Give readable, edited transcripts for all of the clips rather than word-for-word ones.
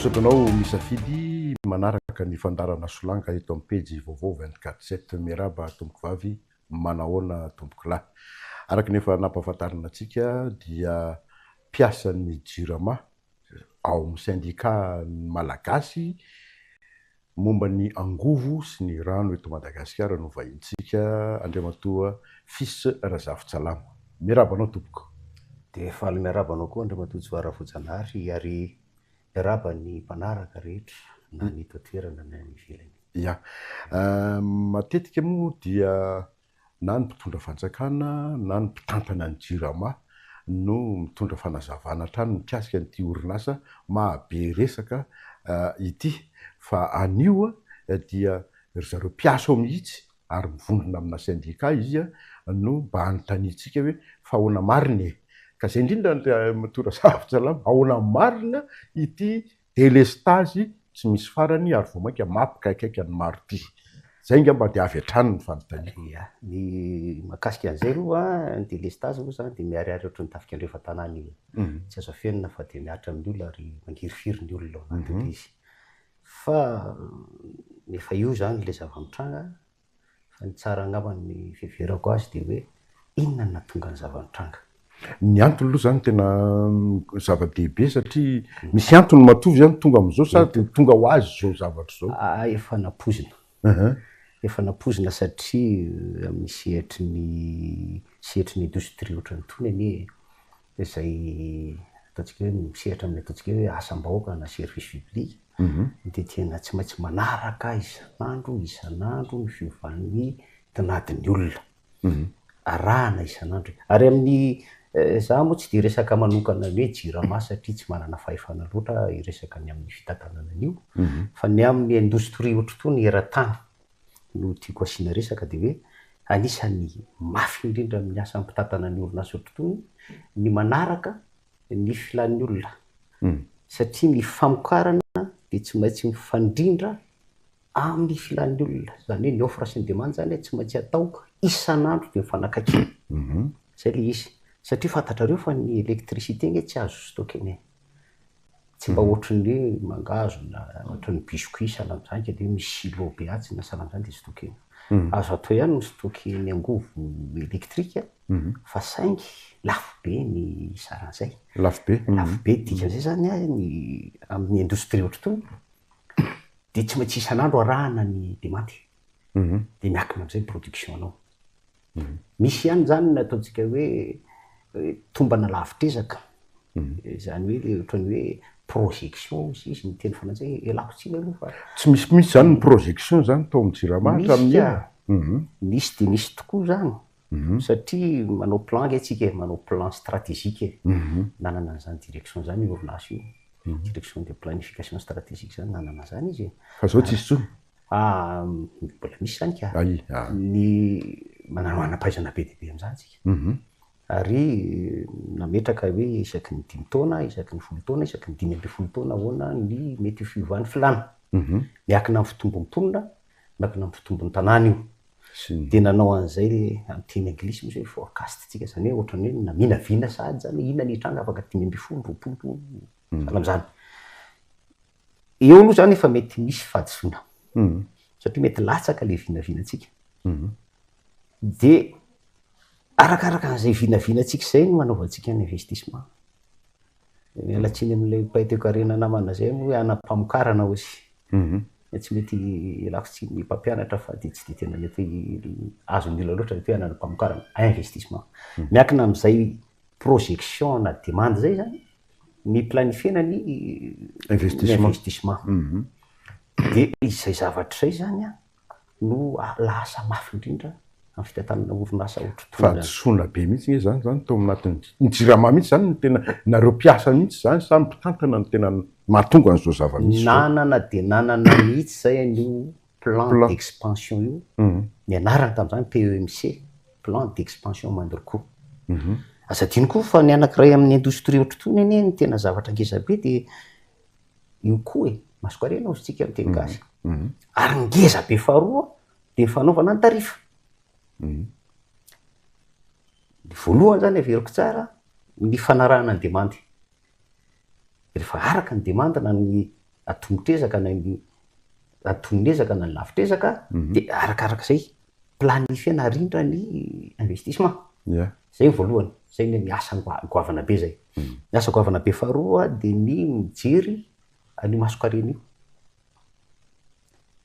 Misaotra anao misafidy manaraka ny fandaharana Solanga eto amin'ny pejy vaovao 24 sept. Miarahaba tompoko vavy, manahoana tompoko lahy. Araka ny efa nampahafantarina antsika dia mpiasan'ny Jirama ao amin'ny sendikà malagasy momba ny angovo sy ny rano eto Madagasikara no vahintsika, Andriamatoa Fils Razafintsalama. Miarahaba anao tompoko. Dia faly miarahaba anao koa Andriamatoa Johara Voajanahary ary miarahaba ny mpanaraka rehetra na ny eto an-toerana na any ivelany. Ya. Matetika moa dia na ny mpitondra fanjakana na ny mpitantana ny Jirama no mitondra fanazavana hatrany mikasika an'ity orinasa mahabe resaka ity fa anio dia ry zareo mpiasa ao mihitsy ary mivondrona amina sendika izy no mba anontaniantsika hoe fa ahoana marina e? Ka izay indrindra Andriamatoa Razafintsalama, ahoana marina ity Delestazy tsy misy farany ary vao mainka mampikaikaika ny maro ity. Zay ngamba dia avy hatrany ny fanontaniako. Ia, ny mahakasika an'izay aloha, ny delestazy moa izany dia miharihary ohatran'ny tafika andrefan-tanàna io e. Tsy azo afenina fa dia mihatra amin'ny olona ary mangirifiry ny olona ao anatin'ilay izy. Fa efa io izany ilay zava-mitranga Fa ny tsara angamba ny fiheverako azy dia hoe inona no nahatonga ny zava-nitranga? Ny antony aloha izany tena zava-dehibe satria misy antony matoa ve izany tonga amin'izao sa dia tonga ho azy izao zavatra izao? Aa efa nampoizina. Efa nampoizina satria amin'ny sehatry ny sehatry ny indostria ohatran'itony anie izay ataontsika hoe misehatra amin'ny ataontsika hoe asam-bahoaka na service public dia tena tsy maintsy manaraka isan'andro isan'andro ny fiovan'ny tinadin'ny olona. Arahana isan'andro. Ary amin'ny, za moa tsy dia hiresaka manokana ny hoe Jirama satria tsy manana fahefana loatra hiresaka ny amin'ny fitantanana an'io, fa ny amin'ny indostria ohatr'itony eran-tany no tiako asiana resaka dia hoe anisan'ny mafy indrindra amin'ny asan'ny mpitantana ny orinasa ohatr'itony ny manaraka ny filan'ny olona satria ny famokarana dia tsy maintsy mifandrindra amin'ny filan'ny olona, izany hoe ny offre sy ny demande izany tsy maintsy atao isan'andro dia mifanakaiky, izay ilay izy, satria fantatrareo fa ny électricité nge tsy azo stocker-na e, tsy mba ohatran'ny hoe mangahazo na ohatran'ny biscuit sahala amin'izany ka dia hoe misy silo be atsy na sahala amin'izany dia stocker-na, azo atao ihany ny mi-stocker ny angovo électrique Fa saingy lafo be ny saran'izay. Lafo be? Lafo be, dikan'izay zany an, ny amin'ny indostria ohatr'itony dia tsy maintsy isan'andro arahana ny demande. Dia miankina amin'izay ny production-nao. Misy ihany izany ny ataontsika hoe tombana lavitr'ezaka, izany hoe ilay ohatran'ny hoe projection hozy izy ny teny frantsay, ialako tsiny aloha fa. Tsy misy mihitsy izany ny projection izany tao amin'ny Jirama hatramin'ny ela? Misy dia misy tokoa izany. Satria manao plan ange tsika e, manao plan stratégique e. Nanana an'izany direction izany io orinasa io. Direction de planification stratégique izany, nanana an'izany izy e. Fa izao tsisy intsony? Ah, mbola misy izany ka. Ay, ah. Ny manana manam-pahaizana be dia be amin'izany tsika. Ary nametraka hoe isaky ny dimy taona, isaky ny folo taona, isaky ny 15 taona ahoana ny mety ho fiovan'ny filàna. Miankina amin'ny fitombon'ny mponina, miankina amin'ny fitombon'ny tanàna io. Dia nanao an'izay le, amin'ny teny anglisy moa izay hoe forecast tsika, izany hoe ohatran'ny hoe naminavina sahady izany hoe inona ny hitranga afaka 15, 20, sahala amin'izany. Eo aloha izany efa mety misy fahadisoana, satria mety latsaka ilay vinavinantsika. Dia arakaraka an'izay vinavinantsika izay no hanaovantsika ny investissement. Miala tsiny amin'ilay mpahay toekarena namana izay moa hoe hanam-pamokarana hozy. Tsy mety ialako tsiny ny mpampianatra fa dia tsy dia tena mety azon'ny olona loatra ilay hoe hanam-pamokarana, investissement. Miankina amin'izay projection na demande izay izany ny planifier-na ny investissement. Dia izay zavatra izay izany an, no lasa mafy indrindra amin'ny fitantanana orinasa ohatr'itony zany. Fahadisoana be mihitsy nge zany zany tao anatin'ny ny jirama mihitsy zany no tena nareo mpiasa mihitsy zany sa ny mpitantana no tena mahatonga an'izao zava-misy zao. Nanana dia nanana mihitsy zay an'io plan d'expansion io, ny anarany tamin'izany PEMC, plan d'expansion moindre coût. Aza adino koa fa ny anankiray amin'ny indostria ohatr'itony anie ny tena zavatra ngeza be dia Io koa e, masokarena hozy tsika amin'ny teny gasy. Ary ny ngeza be faharoa dia ny fanaovana ny tarif. Ny voalohany zany averiko tsara ny fanarahana ny demande. Rehefa araka ny demande na ny. atomotr'ezaka na ny antonon'ezaka na ny lavitr'ezaka dia arakarak'izay planifier-na arindra ny investissement. Zay ny voalohany, zay ny asa goavana be zay. Ny asa goavana be faharoa dia ny mijery an'io masonkarena io.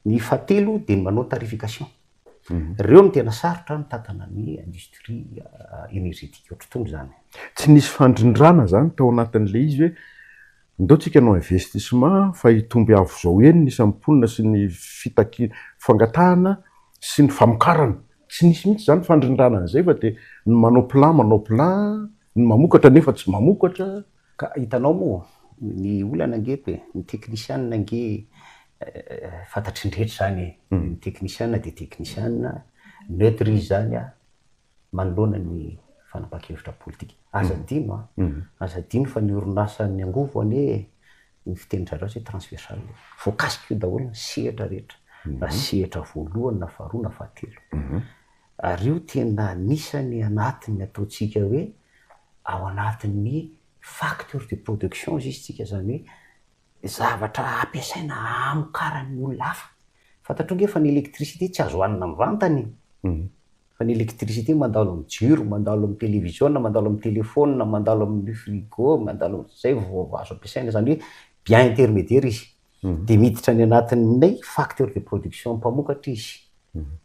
Ny fahatelo dia ny manao tarification. Ireo no tena sarotra mitantana ny industrie énergétique ohatr'itony izany. Tsy nisy fandrindrana izany tao anatin'ilay izy hoe ndao tsika hanao investissement fa hitombo avo izao eny ny isan'ny mponina sy ny fitakiana, fangatahana sy ny famokarana. Tsy nisy mihitsy izany fandrindrana an'izay fa dia ny manao plan manao plan, ny mamokatra nefa tsy mamokatra. Ka hitanao moa, ny olana ange eto e, ny teknisianina ange fantatry ny rehetra izany e, ny teknisianina dia teknisianina, neutre izy izany an, manoloana ny fanapahan-kevitra politika. Aza adino an, aza adino fa ny orinasan'ny angovo anie, ny fitenin-dry zareo azy hoe transversal, voakasika io daholo ny sehatra rehetra, na sehatra voalohany na faharoa na fahatelo. Ary io tena anisany anatin'ny ataontsika hoe ao anatin'ny facteur de production izy isika, izany hoe zavatra ampiasaina hamokaran'ny olona hafa. Fantatrao ange fa ny électricité tsy azo hohanina mivantana e! Fa ny électricité mandalo amin'ny jiro, mandalo amin'ny télévision, mandalo amin'ny téléphone, mandalo amin'ny frigo, mandalo izay vao azo ampiasaina, izany hoe bien intermédiaire izy. Dia miditra any anatin'ny facteur de production mpamokatra izy.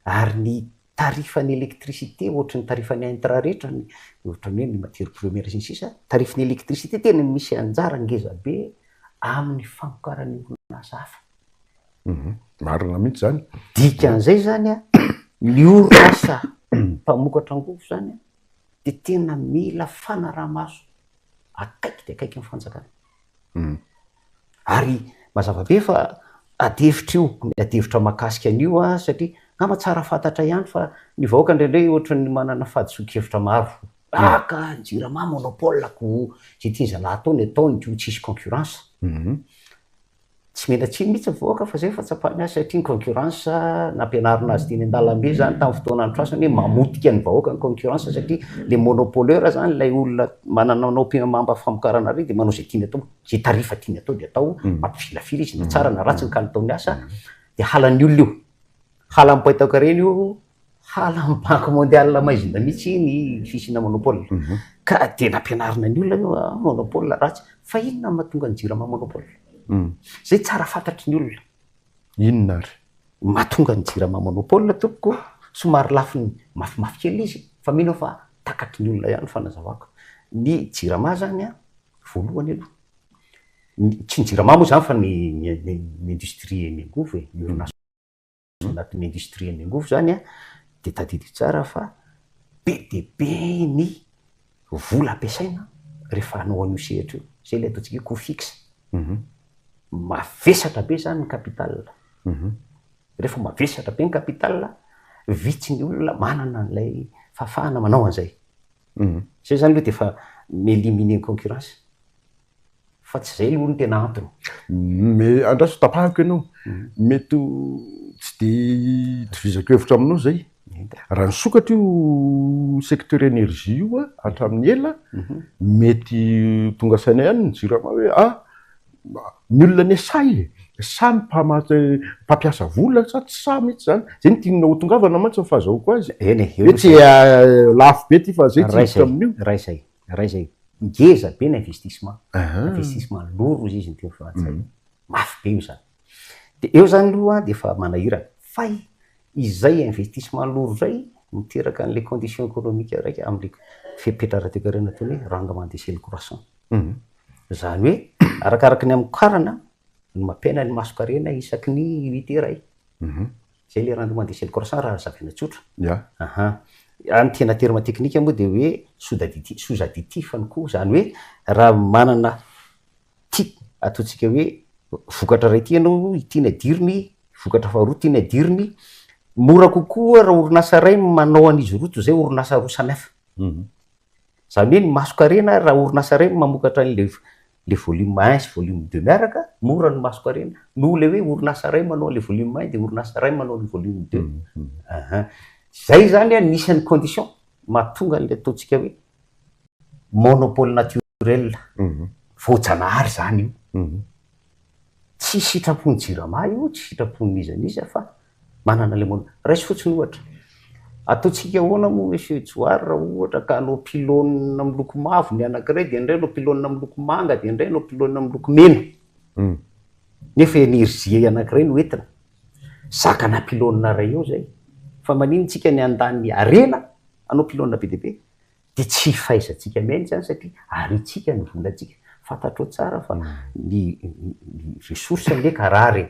Ary ny tarifan'ny électricité ohatry ny tarifan'ny intrants rehetra, ny ohatran'ny hoe ny matière première sy ny sisa, tarifan'ny électricité tena misy anjara ngeza be amin'ny famokaran'ny orinasa hafa. Marina mihitsy izany. Dikan'izay izany an, ny orinasa mpamokatra angovo izany an, dia tena mila fanaraha-maso akaiky dia akaiky ny fanjakana. Ary mazava be fa adihevitra io, ny adihevitra mahakasika an'io an, satria angamba tsara fantatra ihany fa ny vahoaka indraindray ohatran'ny manana fahadisoan-kevitra maro. Ah ka ny jirama monopole ko izay tian'ny zalahy atao ny ataony ko tsisy concurrence. Tsy mena tsiny mihitsy ny vahoaka fa zay ny fahatsapany azy satria ny concurrence nampianarina azy teny an-dalambe zany tamin'ny fotoana nitrasany hoe mamotika ny vahoaka ny concurrence satria le monopoleur zany ilay olona manana manao mpamamba famokarana ary dia manao izay tiany atao, izay tarif tiany atao dia atao, mampifilafila izy na tsara na ratsy ny kalitaon'ny asa dia halan'ny olona io, halan'ny mpaitaokarena io, halan'ny banque mondiale maizina mihitsy ny fisiana monopole ka dia nampianarina ny olona hoe ah, monopole ratsy, fa inona no mahatonga ny jirama monopole? Zay tsara fantatry ny olona. Inona ary? Mahatonga ny jirama monopole tompoko, somary lafiny mafimafy kely izy fa mino aho fa takatry ny olona ihany ny fanazavako. Ny jirama zany an, voalohany aloha, tsy ny jirama moa zany fa ny ny industrie ny angovo e, ny orinasa anatin'ny industrie ny angovo zany an, dia tadidio tsara fa be dia be ny vola ampiasaina rehefa hanao an'io sehatra io, zay ilay ataontsika hoe coût fixe. Mavesatra be zany ny capital. Rehefa mavesatra be ny capital, vitsy ny olona manana an'ilay fahafahana manao an'izay. Zay zany aloha dia efa mi-éliminer ny concurrence. Fa tsy izay aloha no tena antony. Me, andraso tapahako ianao. Mety ho tsy dia itovizako hevitra aminao izay. Raha nisokatra io secteur énergie io hatramin'ny ela, mety tonga saina ihany ny jirama hoe ah, ny olona anie sahy e, sahy ny mpamatsy, mpampiasa vola sa tsy sahy mihitsy izany. Izay no tianao hotongavana mantsy ny fahazahoako azy. Eny e, Hoe tsy lafo be ity fa izay tsy hiditra amin'io. Ray izay, ray izay. Ngeza be ny investissement, investissement lourd hozy izy ny teny frantsay, mafy be io izany. Dia eo izany aloha dia efa manahirana. Fa izay investissement lourd izay miteraka an'ilay condition économique raika amin'ilay fepetra ara-toekarena ataony hoe rendement d'échelle croissant. Izany hoe arakaraky ny hamokarana no mampiaina ny masonkarena isaky ny unité iray. Izay ilay rendement d'échelle croissant raha hazavaina tsotra. Aha. Ny tena terme technique moa dia hoe sous-additif, sous-additif ny coût, izany hoe raha manana Ty ataontsika hoe vokatra iray ity ianao, ity ny adiriny, vokatra faharoa ity ny adiriny, mora kokoa raha orinasa iray no manao an'izy roa toy izay orinasa roa samy hafa. Izany hoe ny masonkarena raha orinasa iray no mamokatra an'ilay le volume un sy volume deux miaraka, mora ny masonkarena noho ilay hoe orinasa iray manao an'ilay volume un dia orinasa iray manao ny volume deux. Aha. Izay izany anisan'ny condition mahatonga an'ilay ataontsika hoe monopole naturel, voajanahary izany io. Tsy sitrapon'ny Jirama io, tsy sitrapon'iza n'iza fa manana ilay mono. Raiso fotsiny ohatra, ataontsika ahoana moa Monsieur Johary raha ohatra ka hanao pylône miloko mavo ny anankiray dia indray hanao pylône miloko manga dia indray hanao pylône miloko mena. Nefa énergie anankiray no entina. Zakana pylône iray eo izay. Fa maninona tsika ny handany harena hanao pylône be dia be? Dia tsy fahaizantsika miaina izany satria arintsika ny volantsika. Fantatrao tsara fa ny ny ressource anie ka rare e.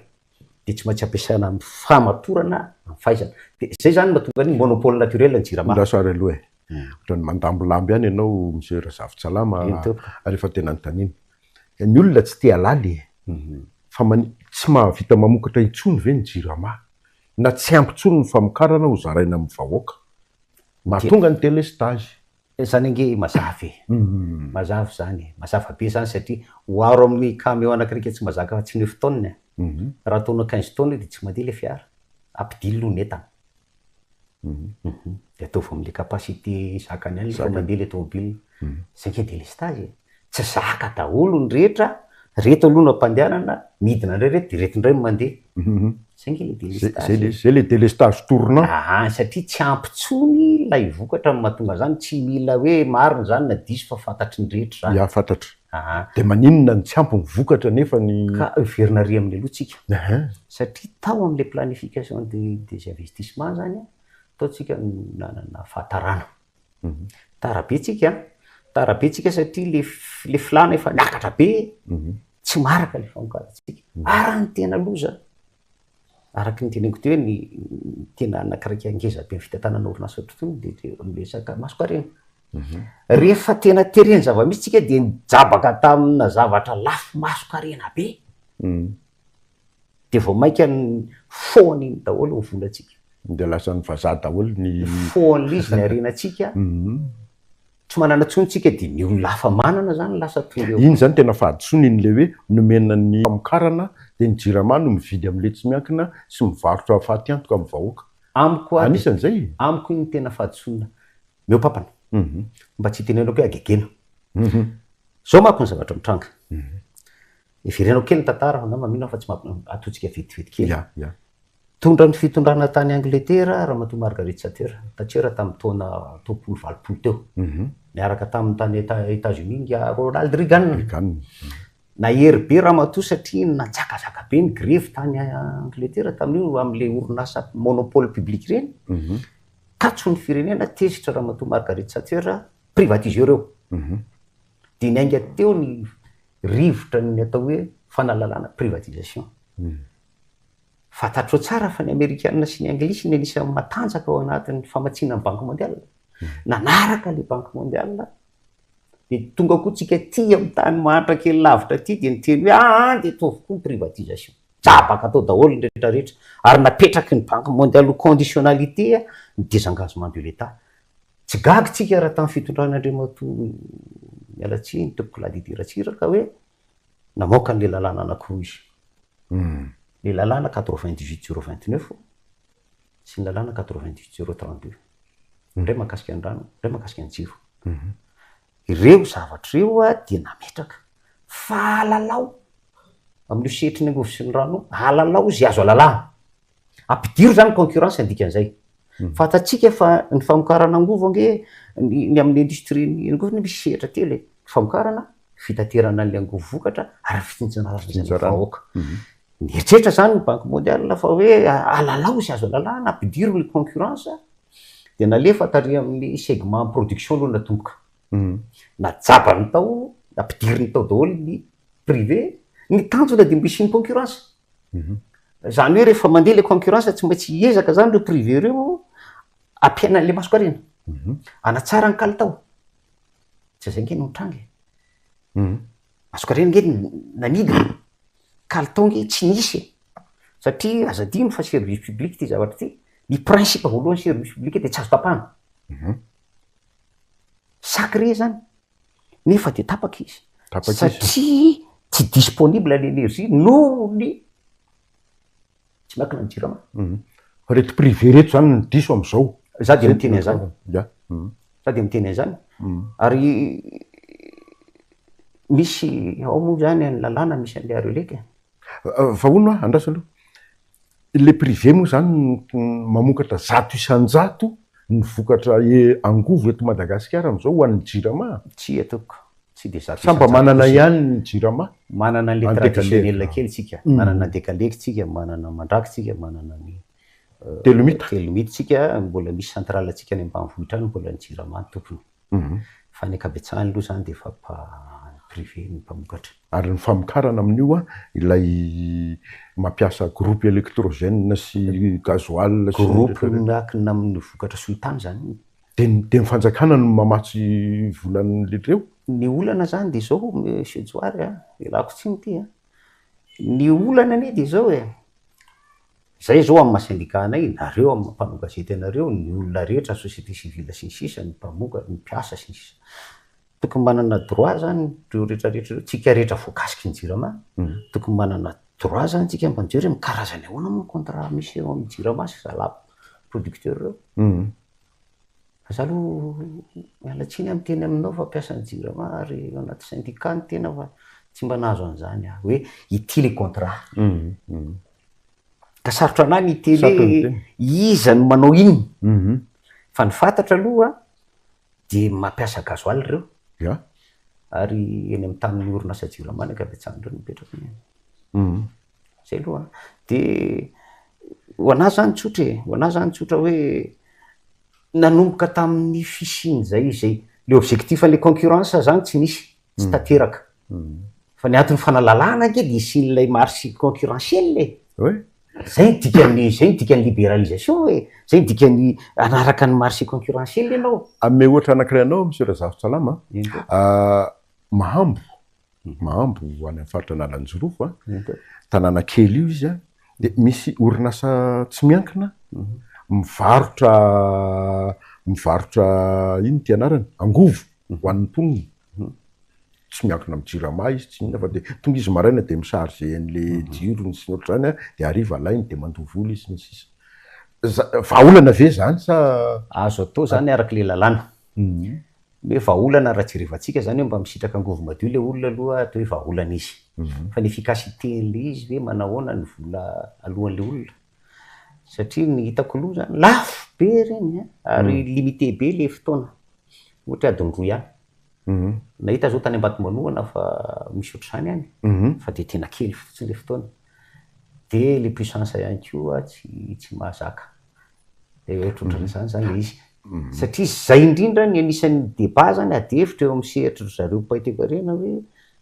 Dia tsy maintsy ampiasaina amin'ny fahamatorana, amin'ny fahaizana. Dia izay izany no mahatonga ny monopole naturel ny Jirama. Andraso ary aloha e. Ohatran'ny mandambolamby ihany ianao Monsieur Razafintsalama rehefa tena anontaniana. Ny olona tsy te halala e. Fa mani- tsy mahavita mamokatra intsony ve ny Jirama? Na tsy ampy intsony ny famokarana ho zaraina amin'ny vahoaka? Mahatonga ny délestage. Zany ange mazava e! Mazava izany e! Mazava be izany satria oharo amin'ny camion anankiray tsy mahazaka afa-tsy neuf tonnes e! Raha ataonao quinze tonnes io dia tsy mandeha ilay fiara. Ampidino aloha ny entana. Dia ataovy amin'ilay capacité zakany ihany ilay fa mandeha ilay tomobile. Zay ange délestage e! Tsy zaka daholo ny rehetra, reto aloha no ampandehanana, midina indray reto dia reto indray no mandeha. Zay ange le délestage e. Zay le délestage tournant. Aa satria tsy ampy intsony ilay vokatra no mahatonga an'izany, tsy mila hoe marina izany na diso fa fantatry ny rehetra izany. Ya fantatra. Aa. Dia maninona no tsy ampy ny vokatra nefa ny. Ka hiverina ary amin'ny aloha tsika. Satria tao amin'ilay planification des investissements izany, tao tsika no nanana fahatarana. Tara be tsika an! Tara be tsika satria le le filàna efa niakatra be, tsy maharaka le famokarantsika. Ary ny tena loza, araka ny teneniko teo hoe ny tena anakiraika ngeza be ny fitantanana orinasa ohatr'itony de le resaka masonkarena. Rehefa tena teren'ny zava-misy tsika de nijabaka tamina zavatra lafo masonkarena be. Dia vao mainka fohany iny daholo ny volantsika. Dia lasan'ny vazaha daholo ny. Fohan'ilay izy ny harenantsika. Tsy manana intsony tsika dia ny olona hafa manana izany lasa tonga eo. Iny izany tena fahadisoana iny ilay hoe nomena ny famokarana dia ny jirama no mividy amin'ilay tsy miankina sy mivarotra fatiantoka amin'ny vahoaka. Amiko ary, Anisan'izay e. Amiko iny tena fahadisoana mihoa-pampana. Mba tsy hitenenako hoe hagegena. Izao manko ny zavatra mitranga. Hevereno kely ny tantara fa angamba mino aho fa tsy mamp- ataontsika vetivety kely. Ya, ya. Nitondra ny fitondrana tany Angletera Ramatoa Margaret Thatcher, Thatcher tamin'ny taona 80 teo. Niaraka taminy tany Eta- Etats-Unis ingahy Ronald Reagan. Reagan. Nahery be ramatoa satria nanjakazaka be ny grevy tany Angletera tamin'io amin'ilay orinasa monopole public ireny. Katso ny firenena, tezitra Ramatoa Margaret Thatcher, privatiseo ireo. Dia niainga teo ny rivotra ny atao hoe fanalalana, privatisation. Fantatrao tsara fa ny Amerikana sy ny Anglisy no anisan'ny matanjaka ao anatin'ny famatsiana ny Banque mondiale. Nanaraka ilay Banque mondiale, dia tonga koa tsika aty amin'ny tany mahantra kely lavitra aty dia niteny hoe aa dia ataovy koa ny privatisation. Jabaka tao daholo ny rehetra rehetra. Ary napetraky ny Banque mondiale ho conditionnalité ny désengagement de l'Etat. Tsy gaga tsika raha tamin'ny fitondran'Andriamatoa miala tsiny Tompokolahy Didier Ratsiraka hoe namoaka an'ilay lalàna anankiroa izy. Ilay lalàna 98 029 sy ny lalàna 98 032. Ny iray mahakasika ny rano, ny iray mahakasika ny jiro. Ireo zavatra ireo dia nametraka fa alalao amin'io sehatry ny angovo sy ny rano io, alalao izay azo alalahana. Ampidiro izany ny concurrence ny dikan'izay. Fantatsika fa ny famokarana angovo ange, ny amin'ny industrie ny angovo anie misy sehatra telo e, ny famokarana, ny fitaterana an'ilay angovo vokatra ary ny fitsinjarana ny vahoaka. Nieritreritra izany ny banque mondiale fa hoe alalao izay azo alalahana, ampidiro ny concurrence, dia nalefa tary amin'ny segment production aloha natomboka. Najabany tao, nampidiriny tao daholo ny privé, ny tanjona dia mba hisian'ny concurrence. Zany hoe rehefa mandeha le concurrence tsy maintsy hiezaka zany ireo privé ireo hampiaina an'le masonkarena, hanatsara ny kalitao. Tsy zay nge no nitranga e. Masonkarena nge nanidina, kalitao nge tsy nisy e. Satria aza adino fa service public ty zavatra ty, ny principe voalohany service public dia tsy azo tapahana. Sacré zany. Nefa dia tapaka izy. Tapaka izy. Satria tsy disponible ny énergie noho ny tsy miankina ny jirama. Fa reto privé reto zany no diso am'zao. Za dia miteny an'izany. Ya. Za dia miteny an'izany. Ary misy ao moa zany ny lalàna misy an'ilay arelec e. Fa hono hoa, andraso aloha, le privé moa zany mamokatra 100% ny vokatra angovo eto Madagasikara amin'izao ho an'ny Jirama? Tsia tompoko, tsy dia zato Sa mba isan-jato manana kosa e. ihany ny Jirama? Manana an'ilay Andekaleka. traditionnel kely tsika, manana andekaleka tsika, manana mandraky tsika, manana ny Telomita. Telomita tsika, mbola misy centrale tsika any ambanivohitra any mbola ny Jirama no tompony. Fa ny ankabetsahany aloha izany dia efa privé ny mpamokatra. Ary ny famokarana amin'io ilay mampiasa groupe électrogène sy gasoil sy ny Groupe rehetra rehetra. miankina amin'ny vokatra solitany izany io. Dia ny dia ny fanjakana no mamatsy vola an'ireo? Ny olana izany dia izao Monsieur Johary a, ialako tsiny ity a, ny olana anie dia izao e, Zay zao amin'ny maha syndicat anay, nareo amin'ny maha mpanao gazety anareo, ny olona rehetra, ny société civile sy ny sisa, ny mpamoka, ny mpiasa sy ny sisa. Tokony manana droit zany ireo rehetra rehetra ireo, tsika rehetra voakasiky ny jirama, tokony manana droit zany tsika mba mijery hoe karazany ahoana moa ny contrat misy eo amin'ny jirama sy zalahy producteur ireo. Fa za aloha miala tsiny aho miteny aminao fa mpiasan'ny jirama ary ao anaty syndicat ny tena fa tsy mba nahazo an'izany aho hoe ity le contrat. Ka sarotra anah ny hiteny hoe iza no manao inona. Fa ny fantatra aloha dia mampiasa gasoil ireo. Ary eny amin'ny tanin'ny orinasa jirama ny ankabetsahan'ireo no mipetraka. Zay aloha an. De ho anah zany tsotra e, ho anah zany tsotra hoe nanomboka tamin'ny fisian'izay izay le objectif an'le concurrence zany tsy nisy, tsy tanteraka. Fa ny anton'ny fanalalahana ange de hisian'ilay marché concurrentiel e. Zay ny dikan'ny, zay ny dikan'ny libéralisation e, zay ny dikan'ny hanaraka ny marché concurrentiel ianao. Hanome ohatra anankiray anao Monsieur Razafintsalama a, Mahambo, Mahambo any amin'ny faritra Analanjirofo a, tanàna kely io izy a, dia misy orinasa tsy miankina mivarotra mivarotra inona ity anarany? Angovo ho an'ny mponina. Tsy miankina amin'ny jirama izy, tsy inona fa dia tonga izy maraina dia mi-charger an'ilay jirony sy ny ohatr'izany a, dia hariva alainy dia mandoa vola izy sy ny sisa. Za- vahaolana ve izany sa? Azo atao izany araka ilay lalàna. Ny hoe vahaolana raha jerevantsika zany hoe mba misitraka angovo madio ilay olona aloha atao hoe vahaolana izy. Fa ny efficacité an'ilay izy ve manahoana ny vola aloan'ilay olona? Satria ny hitako aloha zany lafo be ireny an, ary limité be ilay fotoana, ohatra hoe adiny roa ihany. Nahita zao tany Ambatomanohana fa misy ohatr'izany any, fa dia tena kely fotsiny ilay fotoana. Dia ilay puissance ihany koa tsy tsy mahazaka. Dia ohatrohatran'izany izany ilay izy. Satria izay indrindra ny anisan'ny débat izany, adihevitra eo amin'ny sehatry ry zareo mpahay toekarena hoe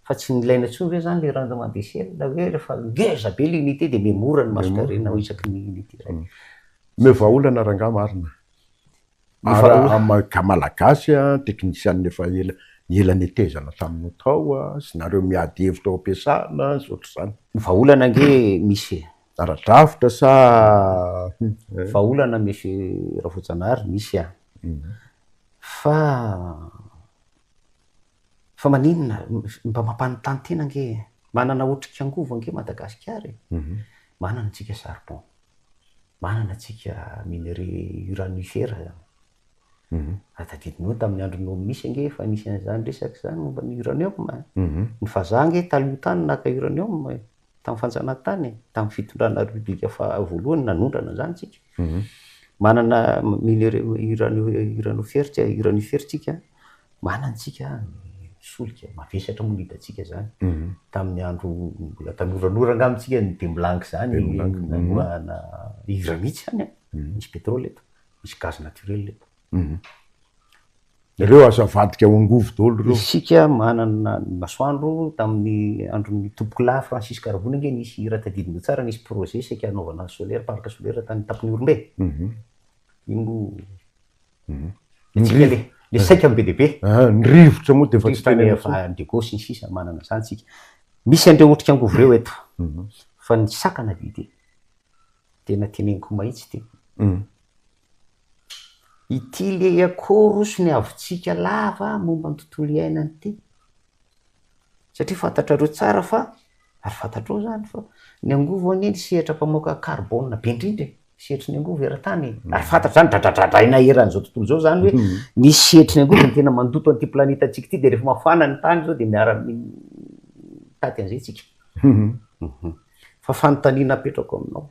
fa tsy nilaina intsony ve izany ilay rendement d'échelle hoe rehefa ngeza be ilay unité dia miha-mora ny masonkarena ao isaky ny unité iray. Omeo vahaolana rangahy marina. Ary amin'ny Malagasy teknisianina efa ela ela netezana taminao tao sy nareo miady hevitra ao am-piasana sy ohatr'izany. Ny vahaolana ange misy e. Ara-drafitra sa. Vahaolana Monsieur Ravoajanahary misy a. Fa fa maninona mba mampanontany tena ange e. Manana otrik'angovo ange Madagasikara e. Manana antsika charbon. Manana antsika minerai uranifère. Raha tadidinao tamin'ny andron'i Nomisy ange efa nisy an'izany resaka izany momba ny uranium e. Ny vazaha ange taloha tany naka uranium e, tamin'ny fanjanahantany e, tamin'ny fitondrana repoblika faha voalohany nanondrana an'izany tsika. Manana minerai uranifère uranifère tsika, manana tsika ny solika, mavesatra moa ny hitantsika izany. Tamin'ny andro mbola tanoranora angamba tsika ny Bembilangy izany namoahana hira mihitsy izany an, misy pétrole eto. Misy gaz naturel eto. Ireo azo avadika ho angovo daholo ireo. Isika manana ny masoandro, tamin'ny andron'ny Tompokolahy Francis Carbone ange nisy, raha tadidinao tsara, nisy projet saika hanaovana solaire, parc solaire tany Tamponiorombe. Iny moa Antsika le, le saika no be dia be. Ny rivotra moa dia efa tsy tenenina intsony. Ny rivotra Diego sy ny sisa manana izany tsika. Misy an'ireo otrik'angovo ireo eto. Fa ny sakana dia ity. Tena teneniko mahitsy ity. Ity le akoho roso niavontsika lava momba ny tontolo iainana ity. Satria fantatrareo tsara fa, ary fantatrao izany fa, ny angovo anie ny sehatra mpamoaka carbone be indrindra e, sehatry ny angovo eran-tany e. Ary fantatra izany, dradradradraina eran'izao tontolo izao izany hoe ny sehatry ny angovo no tena mandoto an'ity planetantsika ity, dia rehefa mafana ny tany izao dia miara-mitady an'izay isika. Fa fanontaniana apetrako aminao,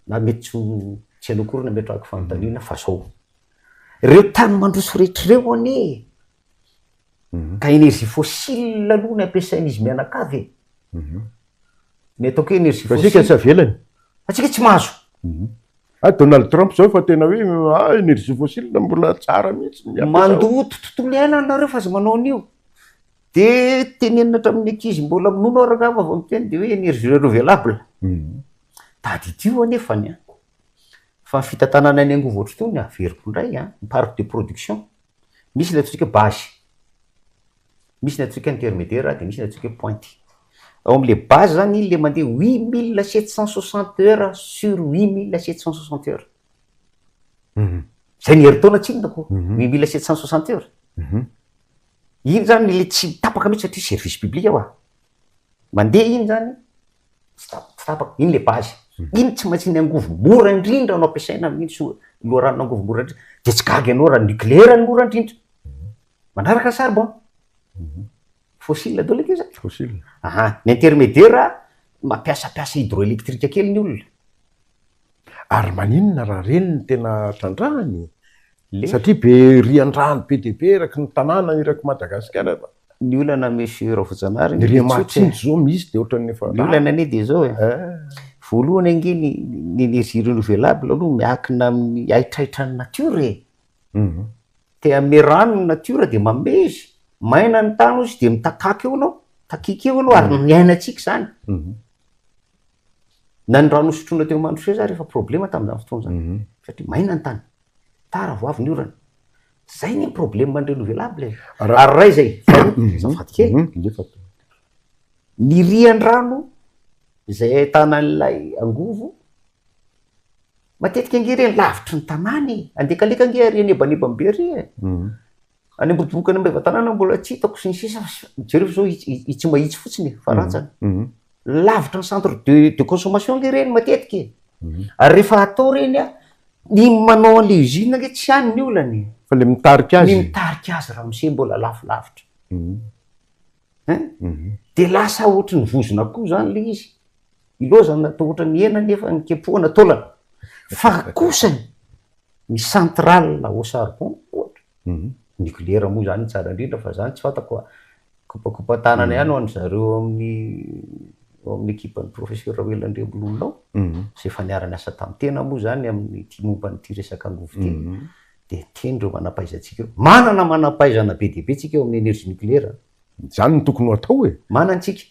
na mety tsy ho tsy ianao akory no ametrahako fanontaniana fa zao, reo tany mandroso rehetra ireo anie ka énergie fossile aloha ny ampiasain'izy mianakavy e. Ny ataoko hoe énergie Fa isika fossile. tsy avelany. Fa tsika tsy mahazo. Ah, Donald Trump zao fa tena hoe ah, énergie fossile mbola tsara mihitsy ny ampiasao. Mandoto tontolo iainana nareo fa aza manao an'io. De tenenina hatramin'ny ankizy mbola minono ary angamba vao miteny de hoe énergie renouvelable. Tadidio anefany an, fa ny fitantanana ny angovo ohatr'itony averiko indray an, ny parc de production, misy ilay antsointsika hoe base, misy ny antsointsika intermédiaire de misy ny antsointsika hoe pointe. Ao amin'ilay base zany iny le mandeha 8760 heures sur 8760 heures. Zay ny herintaona tsinona ko, 8760 heures. Iny zany le tsy tapaka mihitsy satria service public hoa. Mandeha iny zany tsy tsy tapaka, iny le base. Iny tsy maintsy ny angovo mora indrindra no ampiasaina amin'iny so- loharanon'angovo mora indrindra. De tsy gaga ianao raha nucléaire no mora indrindra. Manaraka ny charbon. Fossile daholo akia zany. Fossile. Aha, ny intermédiaire mampiasampiasa hydroélectrique kely ny olona. Ary maninona raha ireny no tena trandrahana e? Satria be rian-drano be dia be eraky ny tanàna eraky Madagasikara. Ny olana Monsieur Ravoajanahary Ny riamatsinjo zao misy dia ohatran'ny efa. Ny olana anie dia izao e. Voalohany ange ny ny énergie renouvelable aloha miankina amin'ny haitraitran'ny natiora e. Te hanome rano ny natiora dia manome izy. Maina ny tany hozy dia mitakaka eo ianao, takiaka eo ianao ary niainantsika izany. Na ny rano nosotroina teo Mandroseza ary efa problema tamin'izany fotoana izany satria maina ny tany. Tara vao avy ny orana. Zay ny problème ny renouvelable e. Ary ray zay, faharoa, azafady kely. Ny rian-drano izay ahitana an'ilay angovo, matetika ange ireny lavitry ny tanàna e. Andekaleka ange ary anebanebany be ary e. Any Ambodivoka any Maevatanàna mbola tsy hitako sy ny sisa fa jereo fa zao i Tsimahitsy fotsiny e, Farantsana. Lavitra ny centre de de consommation ange ireny matetika e. Ary rehefa atao ireny an, ny manao an'ilay usine ange tsy any ny olana e. Fa ilay mitarika azy. Ny mitarika azy ramose mbola lafo lavitra. Hein? Dia lasa ohatry ny vozon'akoho izany ilay izy. Ilaozana atao ohatran'ny hena nefa ny kepohana taolana. Fa kosany ny centrale au charbon ohatra, nucléaire moa zany tsara indrindra fa zany tsy fantako fa kopakopa-tanana ihany ho an-dry zareo ao amin'ny ao amin'ny ekipan'ny professeur Raoelina Andriambololona ao, izay efa niara-niasa tamin'ny tena moa zany amin'ity momba an'ity resaka angovo ity, dia teny ireo manam-pahaizantsika ireo. Manana manam-pahaizana be dia be tsika eo amin'ny énergie nucléaire. Izany no tokony ho atao e! Manana tsika.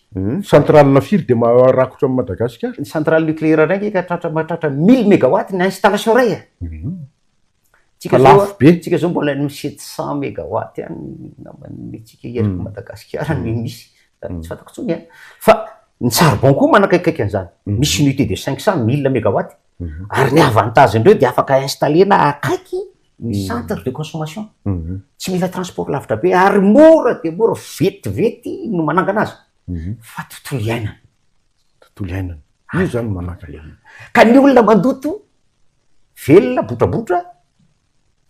Centrale firy dia maharakotra an'i Madagasikara? Ny centrale nucléaire iray ange ka tratra mahatratra mille mégawatt ny installation iray e! Tsika Fa zao lafo be. Tsika zao mbola any amin'ny 700 mégawatt any angambany antsika eraky Madagasikara ny misy. Tsy fantako intsony an! Fa ny charbon koa manakaikaiky an'izany. Misy unité de 500, mille mégawatt. Ary ny avantage-ndreo dia afaka installer-na akaiky ny centre de consommation. Tsy mila transport lavitra be ary mora dia mora, vetivety no manangana azy. Fa tontolo iainana. Tontolo iainana. Io zany no manangana. Ka ny olona mandoto, velona, botrabotra.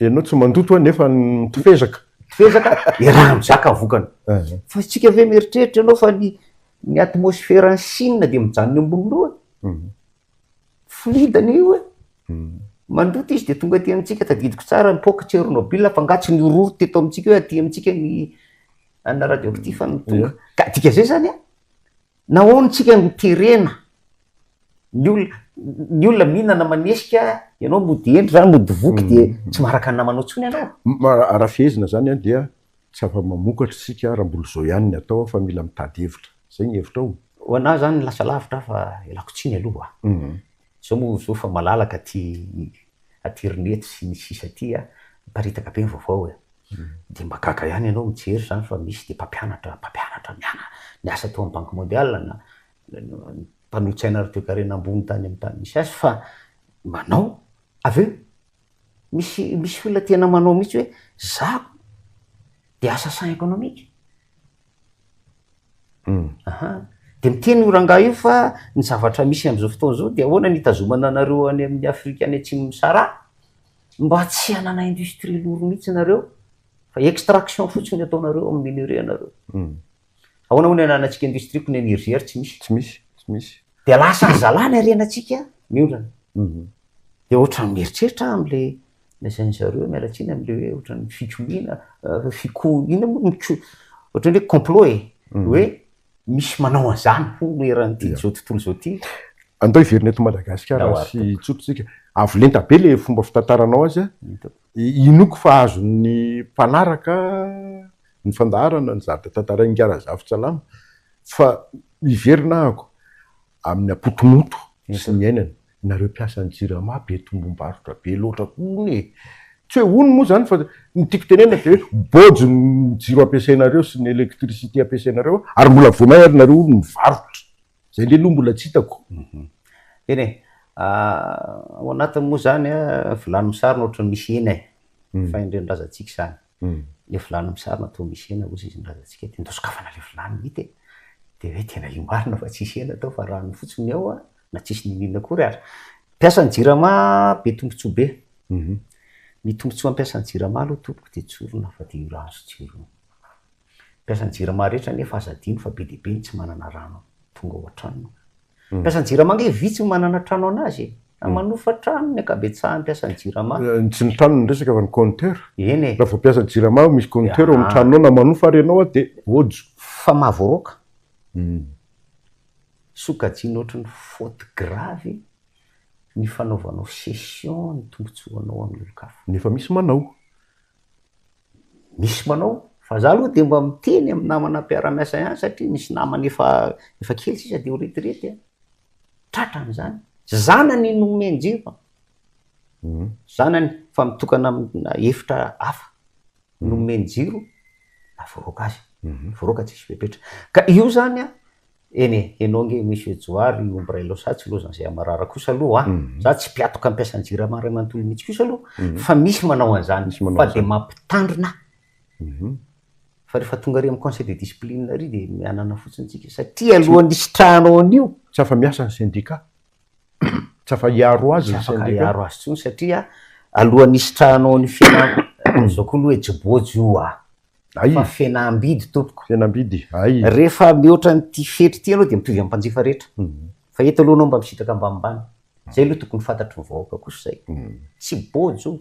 Ianao tsy mandoto nefa mitofezaka. Mitofezaka, iaraha mizaka ny vokany. Fa isika ve mieritreritra ianao fa ny ny atmosphère any Chine dia mijanona eo ambony loha? Fluide anie io e! Mandoto izy dia tonga aty amintsika, tadidiko tsara nipoaka Tchernobyl fa angaha tsy nihorohoro teto amintsika hoe aty amintsika ny anona radioactif no tonga. Ka dikan'izay zany an, nahoana tsika no terena ny olona, ny olona mihinana manesika, ianao mody hendry zany, mody voky dia tsy maharaka ny namanao intsony ianao. Raha fehezina zany an dia tsy afa-mamokatra isika raha mbola izao ihany ny atao fa mila mitady hevitra. Izay ny hevitrao? Ho anah zany lasa lavitra aho fa ialako tsiny aloha a! Zao moa zao fa malalaka aty aterineto sy ny sisa aty a, miparitaka be ny vaovao e! Dia mba gaga ihany ianao mijery zany fa misy dia mpampianatra mpampianatra miana niasa tao amin'ny banque mondiale na mpanolotsaina ara-toekarena ambony tany amin'ny tany misy azy fa manao avy eo Misy misy olona tena manao mihitsy hoe zaho de assassin économique. Aha. De miteny io rangahy io fa ny zavatra misy am'zao fotoana zao de ahoana ny hitazomana anareo any amin'ny Afrika any atsimon'i Sahara? Mba tsy hanana industrie lourd mihitsy nareo fa extraction fotsiny no ataonareo amin'ny minerais anareo. Ahoana moa ny hananantsika industrie ko ny énergie ary tsy misy? Tsy misy, tsy misy. Dia lasa ny zalahy ny harenantsika miondrana. Dia ohatran'ny mieritreritra aho amin'ilay lazain'ny zareo, miala tsiny amin'ilay hoe ohatran'ny fikomiana, fiko, inona moa miko, ohatran'ny hoe complot e, hoe misy manao an'izany hono eran'ity izao tontolo izao ity. Andao hiverina eto Madagasikara sy tsotra isika. Avo lenta be ilay fomba fitantaranao azy an. Inoako fa azon'ny mpanaraka ny fandaharana ny zavatra tantarain'i Razafintsalama fa hiverina ahako amin'ny apotomoto sy ny iainana. Nareo mpiasan'ny jirama be tombom-barotra be loatra koa hono e! Tsy hoe hono moa izany fa ny tiako tenenina dia hoe bôjo ny jiro ampiasainareo sy ny électricité ampiasainareo ary mbola vao may ary nareo hono mivarotra. Izay indray aloha mbola tsy hitako. Eny e! Ao anatiny moa izany an, vilany misarona ohatran'ny misy hena e! Fahendren'ny razantsika izany. Ilay vilany misarona toa misy hena hozy izy ny razantsika dia ndao sokafana ilay vilany hita e! Dia hoe tena io marina fa tsisy hena tao fa rano fotsiny ny ao an! na tsisy n'inon'inona akory ary. Mpiasan'ny jirama be tombontsoa be. Ny tombontsoa ampiasan'ny jirama aloha tompoko dia tsorina fa dia io rano sy jiro io. Mpiasan'ny jirama rehetra anefa aza adino fa be dia be ny tsy manana rano tonga ao an-tranony. Mpiasan'ny jirama ange vitsy ny manana trano an'azy e! Na manofa trano ny ankabetsahan'ny mpiasan'ny jirama. Tsy ny trano no resaka fa ny compteur. Eny e! Raha vao mpiasan'ny jirama misy compteur ao amin'ny tranonao na manofa ary ianao dia bôjo. Fa mahavoaroaka. Sokajiana ohatry ny faute grave ny fanaovanao cession ny tombotsoanao amin'ny olon-kafa. Nefa misy manao. Misy manao, fa za aloha dia mba miteny amin'ny namana mpiara-miasa ihany satria misy namana efa efa kely sisa dia ho retirety an, tratran'izany, zanany no omen-jiro an, zanany fa mitokana amina efitra hafa no omeny jiro, navoaroaka azy, voaroaka tsisy fepetra. Ka io zany an, Eny e, enao ange Monsieur Johary omby iray loha sa tsy lozan'izay hamarara kosa aloha a! Za tsy mpiatoka mpiasa ny jirama iray manontolo mihitsy kosa aloha fa misy manao an'izany fa dia mampitandrina aho fa rehefa tonga ary amin'ny conseil de discipline ary dia mianana fotsiny tsika satria alohan'ny hisitrahanao an'io Tsy afa-miasa ny syndicat. Tsy afa-hiaro azy ny syndicat. Tsy afaka hiaro azy intsony satria alohan'ny hisitrahanao ny fiainana, izao koa aloha e, tsy bôjo io a! Ay. Fa fihenam-bidy tompoko. Fihenam-bidy, ay. Rehefa mihoatra an'ity fetra ity ianao dia mitovy amin'ny mpanjifa rehetra. Fa eto aloha ianao mba misitraka ambanimbany. Izay aloha tokony fantatry ny vahoaka kosa izay. Tsy bôjo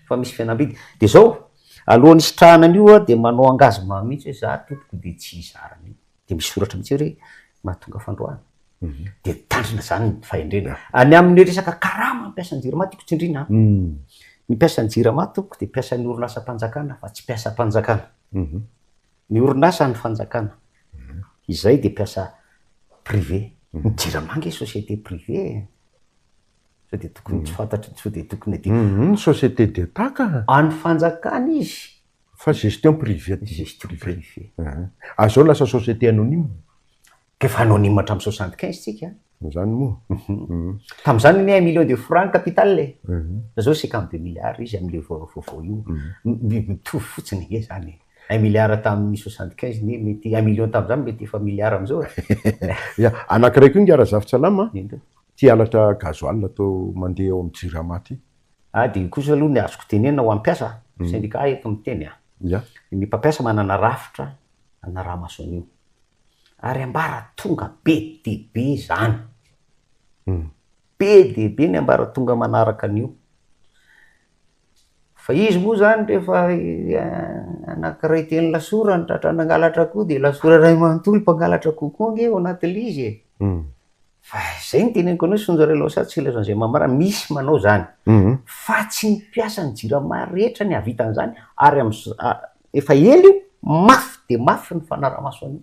fa misy fihenam-bidy. Dia izao, alohan'ny hisitrahana an'io dia manao engagement mihitsy hoe za tompoko dia tsy hizara an'io. Dia misy soratra mihitsy hoe mahatonga fandroahana. Dia mitandrina izany ny fahendrena. Any amin'ny resaka karama mpiasan'ny jirama tiako tsindriana an. Ny mpiasan'ny jirama tompoko dia mpiasan'ny orinasam-panjakana fa tsy mpiasam-panjakana. Ny orinasa an'ny fanjakana. Izay dia mpiasa privé. Ny jirama ange société privée e. Sao dia tokony tsy fantatry, sao dia tokony adino. Société d'Etat ka. An'ny fanjakana izy. Fa gestion privée. Gestion privée. Ary zao lasa société anonyme. Ka efa anonyme hatramin'ny 75 tsika. Zany moa. Tamin'izany anie un million de francs ny capital e. Fa zao 52 milliards izy amin'ilay vaovao io. Mitovy fotsiny ange zany e. Un milliard tamin'ny 75 anie mety, un million tamin'izany mety efa milliard amin'izao e. Ya, anankiray koa ingahy Razafintsalama, ity halatra gasoil atao mandeha ao amin'ny jirama ity. Ah dia io kosa aloha ny azoko tenenina ho an'ny mpiasa, syndicat eto miteny a. Ya. Ny mpampiasa manana rafitra hanaraha-maso an'io. Ary ambaratonga be dia be izany. Be dia be ny ambaratonga manaraka an'io. Fa izy moa izany rehefa anankiray teny lasora no tratra nangalatra akoho dia lasora iray manontolo mpangalatra akoho koa ange ao anatin'ilay izy e. Fa izay no teneniko anao Soanja Relosa tsy ilazan'izay mamarana, misy manao izany. Fa tsy ny mpiasan'ny jirama rehetra ny hahavita an'izany ary amin'izao efa ela io, mafy dia mafy ny fanarahamaso an'io.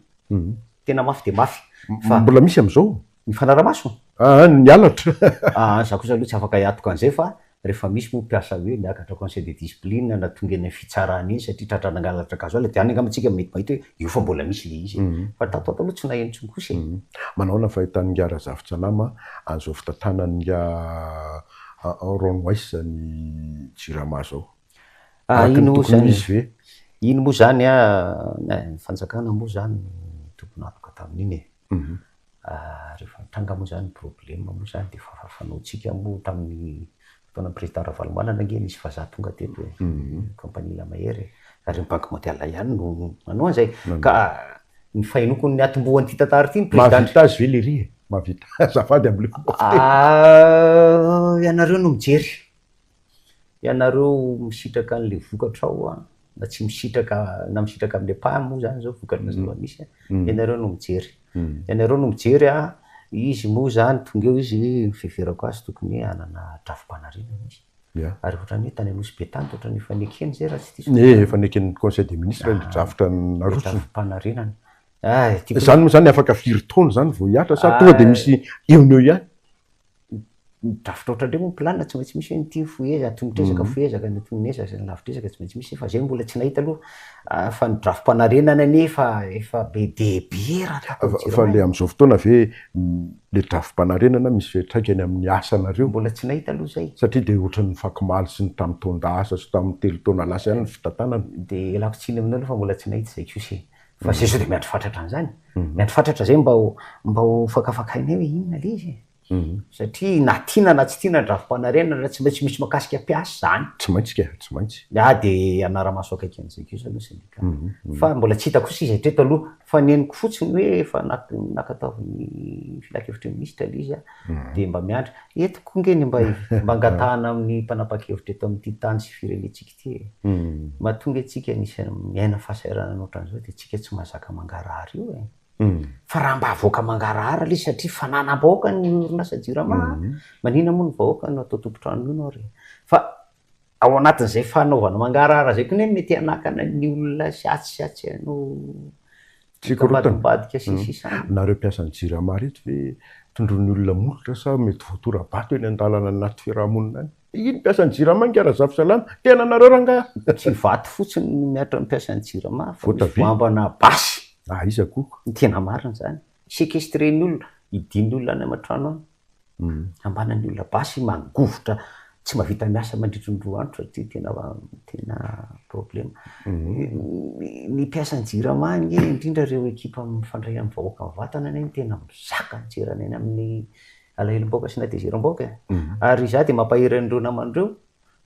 Tena mafy dia mafy. Fa Mbola misy amin'izao? Ny fanarahamaso? Aa, ny halatra. Aa, za kosa aloha tsy afaka hiatoka an'izay fa rehefa misy moa mpiasa hoe miakatra conseil de discipline na tonga eny amin'ny fitsarana eny satria tratra nangalatra gasoil dia any angamba tsika mety mahita hoe io fa mbola misy ilay izy e. Fa tato ato aloha tsy naheno intsony kosa e. Manahoana ny fahitan'ingahy Razafintsalama an'izao fitantanan'ingahy Ron Weiss ny Jirama izao? Araka ny Iny moa tokony ho zany izy ve? Iny moa zany an, ny fanjakana moa zany no tompon'antoka tamin'iny e. Rehefa nitranga moa zany ny problème moa zany dia efa fanaontsika moa tamin'ny fotoanan'ny président Ravalomanana ange nisy vazaha tonga teto e, compagnie La Mahery e, ary ny banque mondiale ihany no nanao an'izay. Ka ny fahenoako ny niatombohan'ity tantara ity ny président. Mahavita azy ve lery e? Mahavita. Azafady amin'ilay fomba fiteny. Ah, ianareo no mijery. Ianareo misitraka an'ilay vokatra ao an, na tsy misitraka, na misitraka amin'ilay ampahany moa izany izao vokatra zava-misy an, ianareo no mijery. Ianareo no mijery an, izy moa izany tonga eo izy, ny fiheverako azy tokony hoe hanana drafi-panarenana izy. Ary ohatran'ny hoe tany Nosy Be tany dia ohatran'ny efa nekeny izay raha tsy diso. Ie, efa neken'ny Conseil des ministres ilay drafitra narosony. Drafi-panarenana. Ah, tiako. Izany moa izany afaka firy taona izany vao hihatra sa tonga dia misy eo no eo ihany? Ny drafitra ohatran'ireny moa ny planina tsy maintsy misy hoe ity fohy ezaka, antonontra ezaka, fohy ezaka, ny antonony ezaka sy ny lavitra ezaka tsy maintsy misy fa izay mbola tsy nahita aloha fa ny drafi-panarenana anie efa efa be dia be raha tahaka ny Fa jirama le e. amin'izao fotoana ve le drafi-panarenana misy fiantraikany amin'ny asanareo? Mbola tsy nahita aloha izay. Satria dia ohatran'ny nifankimaly sy ny tamin'ny taon-dasa sy tamin'ny 3 taona lasa ihany ny fitantanana. Dia ialako tsiny aminao aloha fa mbola tsy nahita izay kosa e. Fa zay sao dia miandry fatratra an'izany. Miandry fatratra zay mba ho mba ho fakafakainay hoe inona le izy e. Satria na tiana na tsy tiana ny drafi-panarenana tsy maintsy misy mahakasika mpiasa izany. Tsy maintsy ka, tsy maintsy. Ah dia hanara-maso akaiky an'izay kosa aloha sendika. Fa mbola tsy hita kosa izy hatreto aloha. Fa ny henoko fotsiny hoe efa nankatoavin'ny filankevitry ny minisitra ilay izy dia mba miandry. Eto koa nge ny mba mba angatahana amin'ny mpanapa-kevitra eto amin'ity tany sy firenentsika ity e. Mahatonga antsika anisan'ny miaina fahasahiranana ohatran'izao dia tsika tsy mahazaka mangarahara io e. Fa raha mba avoaka mangarahara ilay izy satria fananam-bahoaka ny orinasa Jirama, maninona moa ny vahoaka no atao tompon-trano mino ary e. Fa ao anatin'izay fanaovana mangarahara izay koa anie mety hanakana ny olona sy atsy sy atsy hanao Tsy korontana. Ambadimbadika sy ny sisa any. Nareo mpiasan'ny Jirama reto ve tondroin'ny olona molotra sa mety voatora-bato eny an-dalana anaty fiaraha-monina any? Iny mpiasan'ny Jirama ingahy Razafisalama, tena nareo rangahy! Tsy vato fotsiny no mihatra amin'ny mpiasan'ny Jirama fa misy Voatabia. voambana basy. Ah iza koa? Ny tena marina izany. Séquestrer-n'ny olona, hidian'ny olona any aman-trano any. Ambanan'ny olona basy mangovitra tsy mahavita miasa mandritry ny 2 andro satria tena tena problema. Ny mpiasan'ny Jirama anie indrindra ireo ekipa mifandray amin'ny vahoaka mivantana anie no tena mizaka ny jerana eny amin'ny alahelom-bahoaka sy ny hatezeram-bahoaka e. Ary izaho dia mampahery an'ireo namana ireo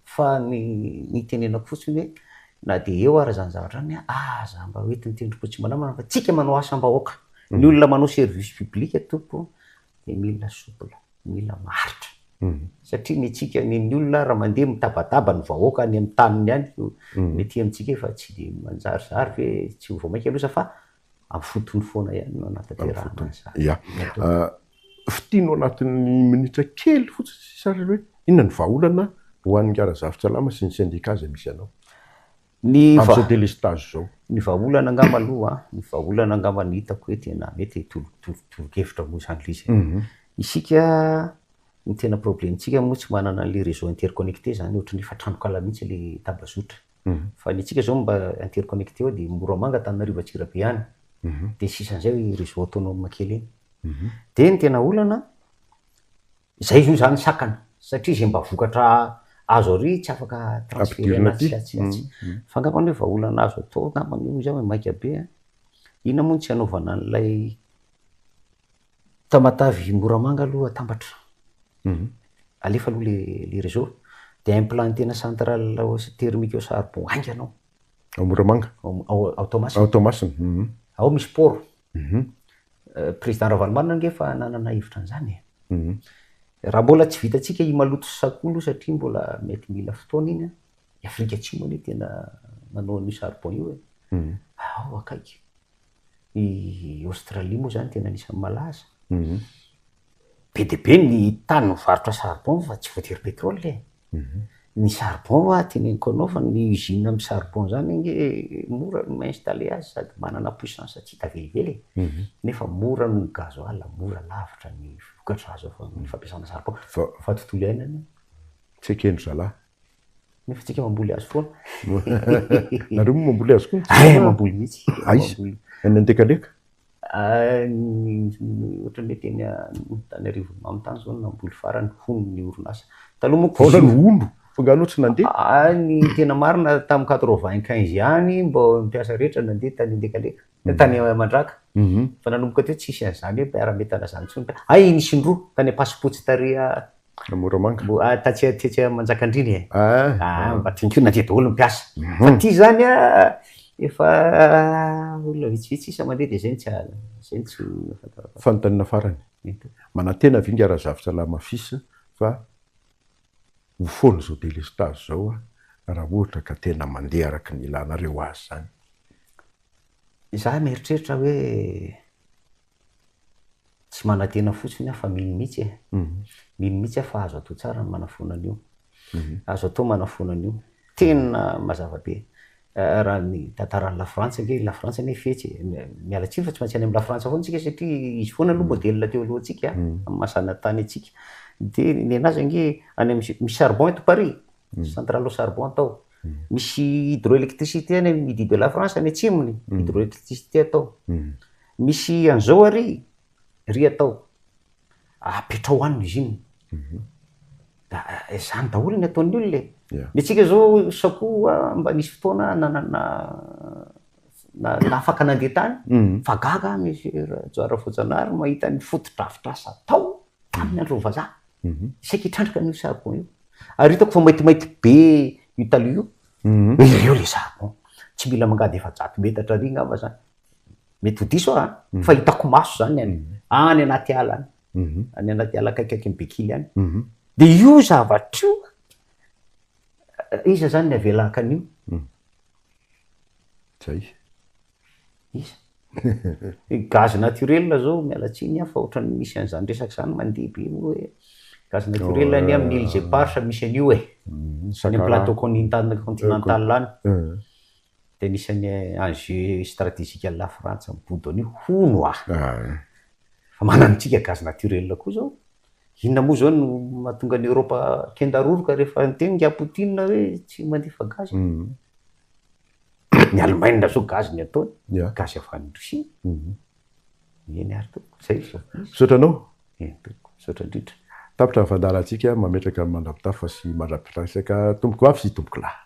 fa ny ny itenenako fotsiny hoe na dia eo ara izany zavatra izany aza mba hoentin'ny tendrom-po tsy mba namana fa tsika manao asam-bahoaka. Ny olona manao service public tompoko dia mila souple, mila maharitra. Satria ny antsika, ny ny olona raha mandeha mitabataba ny vahoaka any amin'ny taniny any, ny aty amintsika efa tsy dia manjarizary ve, tsy ho vao mainka loza fa amin'ny fotony foana ihany no anatanterahana an'izany. Ya. Fitino anatin'ny minitra kely fotsiny sisa ary hoe inona ny vahaolana ho an'i Ingahy Razafintsalama sy ny sendika izay misy anao? Ny va- Amin'izao délestage izao. Ny vahaolana angamba aloha an, ny vahaolana angamba ny hitako hoe tena mety e, tolo- tolo- tolo-kevitra moa izany ilay izy e. Isika, ny tena problème-tsika moa tsy manana an'ilay réseau interconnecté izany, ohatran'ny efa tranonkala mihitsy ilay tambazotra. Fa ny antsika izao mba interconnecté ao dia Moramanga, Antananarivo, Antsirabe any. Dia sisan'izay réseau autonome kely iny. Dia ny tena olana, Izay zao izany sakana satria izay mba vokatra azo ary tsy afaka transferena atsy sy atsy sy atsy. Fa angambany hoe vahaolana azo atao angambany hoy izaho hoe maika be an, inona moa no tsy hanaovana an'ilay Tamatave Moramanga aloha atambatra. Alefa aloha le le réseau dia implanter-na centrale thermique au charbon haingana ao. Ao Moramanga? Ao ao Toamasina. Ao Toamasina. Ao misy port. Président Ravalomanana ange efa nanana hevitra an'izany e. Raha mbola tsy vitantsika i Maloto sy Sakoa aloha satria mbola mety mila fotoana iny an. I Afrika Atsimo anie tena manao an'io charbon io e. Ao akaiky. I Australie moa izany tena anisan'ny malaza. Be dia be ny tany mivarotra charbon fa tsy voatery pétrole e. Ny charbon hoa teneniko anao fa ny usine amin'ny charbon zany ange mora ny mi-installer azy sady manana puissance tsy hita velively e. Nefa mora noho ny gasoil, mora lavitra ny vokatra azo avy amin'ny fampiasana charbon. Fa tontolo iainana. Tsy eken-dry zalahy. Nefa tsika mamboly azy foana. Nareo moa mamboly azy koa? Ay, mamboly mihitsy. Aiza? Any Andekaleka? Ohatran'ny hoe teny Antananarivo tany zao no namboly farany hono ny orinasa. Taloha manko Ahoana no hono? Fa angaha anao tsy nandeha? Ah, ny tena marina tamin'ny 95 ihany mba ny mpiasa rehetra nandeha tany Andekaleka, tany Mandraka. Fa nanomboka teo tsisy an'izany hoe mpiara-mientana izany intsony. Hay nisy indroa tany Ampasipotsy tary Moramanga. Tatsy tetsy Manjakandriana e. Ah, mba teny koa nandeha daholo ny mpiasa. Fa ity zany a. Efa olona vitsivitsy sisa mandeha dia izay no tsy izay no tsy ahafantarako azy. Fanontaniana farany. Manantena ve ingahy Razafintsalama Fils fa ho foana izao delestazy izao raha ohatra ka tena mandeha araka ny ilanareo azy izany? Izaho mieritreritra hoe tsy manantena fotsiny aho fa mino mihitsy e. Mino mihitsy aho fa azo atao tsara ny manafoana an'io. Azo atao manafoana an'io. Tena mazava be. Raha ny tantaran'i Lafrantsa ange, Lafrantsa anie fetsy e. Miala tsiny fa tsy maintsy any amin'i Lafrantsa foana isika satria izy foana aloha modèle teo alohantsika amin'ny maha zanatany antsika. Dia ny an'azy ange any amin'ny, misy charbon eto Paris, centrale au charbon atao. Misy hydroélectricité any amin'ny midi de la France any atsimony, hydroélectricité atao. Misy an'izao ary, ry atao, apetrao any ny usine. Da izany daholo ny ataon'ny olona e. Ny antsika izao sakoa mba nisy fotoana nanana na afaka nandeha tany fa gaga aho Monsieur Rajoary Ravoajanahary mahita ny fotodrafitrasa tao tamin'ny andron'ny vazaha. Saika hitrandraka an'io charbon io. Ary hitako fa maintimainty be io taloha io. Ireo le charbon. Tsy mila mangady 400 metatra ary angamba zany. Mety ho diso aho an, fa hitako maso zany any, any anaty ala any. Any anaty ala akaikikaikin'i Bekily any. Dia io zavatra io, iza zany ny avela haka an'io? Zay. Iza? Gaz naturel zao, miala tsiny aho fa ohatran'ny misy an'izany resaka izany mandeha be moa hoe gaz naturel anie amin'ny îles éparses misy an'io e. Any amin'ny plateau continental any. Dia anisan'ny enjeu stratégique an'i Lafrantsa mibodo an'io hono ah. Fa manana antsika gaz naturel koa zao. Inona moa zao no mahatonga an'i Europe kendaroroka rehefa niteny ingahy Poutine hoe tsy mandefa gaz. Ny Allemagne zao gaz ny ataony, gaz avy any Russie. Eny ary tompoko, zay izao. Misaotra anao. Eny tompoko, misaotra indrindra. Tapitra ny fandaharantsika, mametraka ny mandra-pitafa sy mandra-piresaka tompoko vavy sy tompoko lahy.